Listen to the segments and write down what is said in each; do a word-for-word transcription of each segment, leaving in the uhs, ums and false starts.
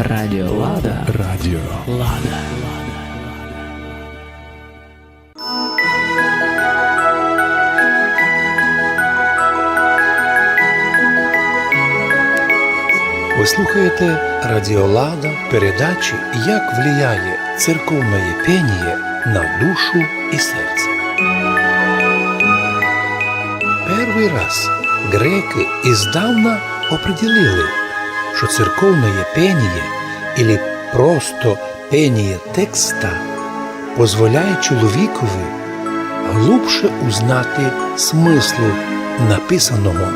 Радіо Лада. Радіо Лада. Вы слухаєте Радіо Лада в передачі «Як влияє церковноє пеніє на душу і серце». Первый раз грекы издавна определили, што церковноє пеніє, или просто пеніє текста, позволяє чоловікови глубше узнати смыслу написаного.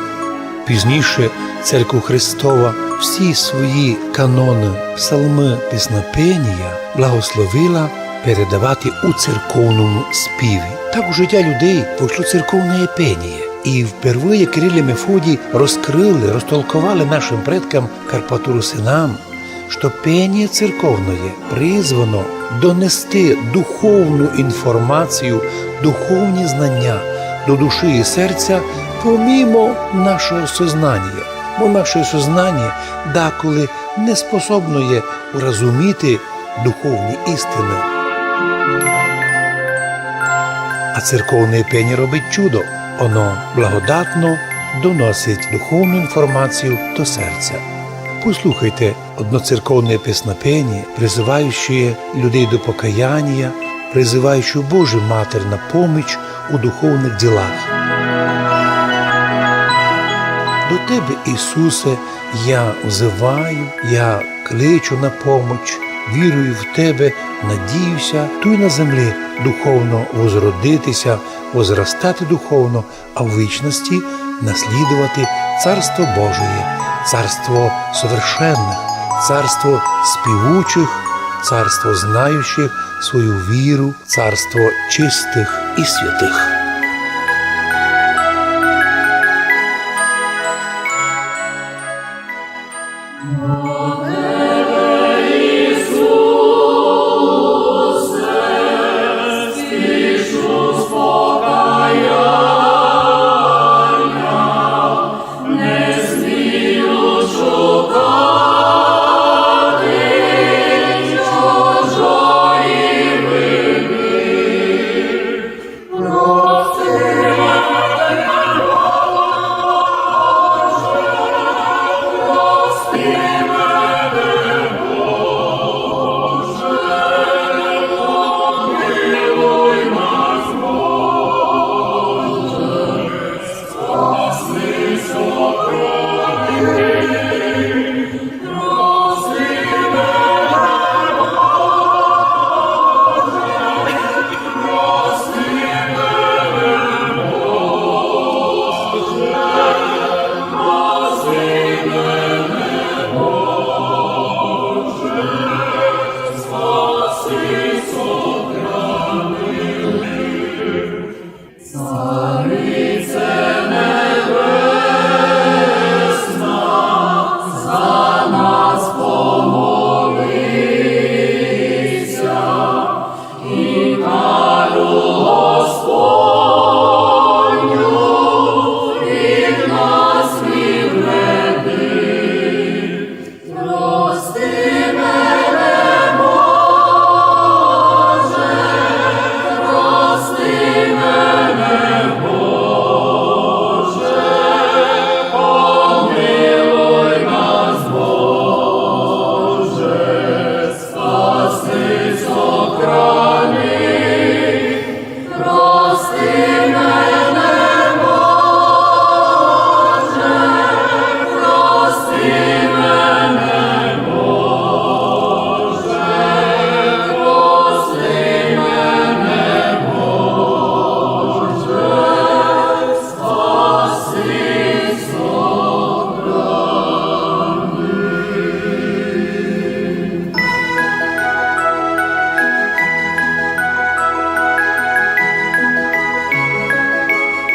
Пізніше Церква Христова всі свої каноны, псалмы, песнопенія благословила передавати у церковному співі. Так у життя людей войшло церковноє пеніє. І впервые Кирил і Мефодій розкрыли, розтолковали нашым предкам, карпаторусинам, што пеніє церковноє призвано донести духовну інформацію, духовні знання до душі і серця помимо нашого сознанія. Бо наше сознанія даколи не способноє урозуміти духовні істины. А церковноє пеніє робить чудо. Оно благодатно доносить духовну інформацію до серця. Послухайте одно церковноє песнопеніє, призываюче людей до покаянія, призываюче Божу Матір на поміч у духовных ділах. До Тебе, Ісусе, я взываю, я кличу на поміч, вірую в Тебе, надіюся, туй на землі духовно возродитися, возростати духовно, а в вічности наслідовати Царство Божоє, царство совершенных, царство співучих, царство знающих свою віру, царство чистых і святых.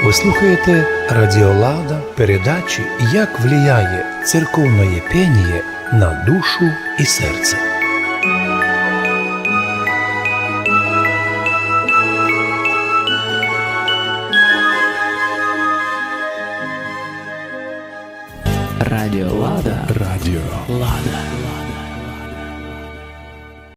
Вы слухаєте Радіо Лада в передачі «Як влияє церковноє пеніє на душу і серце». Радіо Лада. Радіо Лада.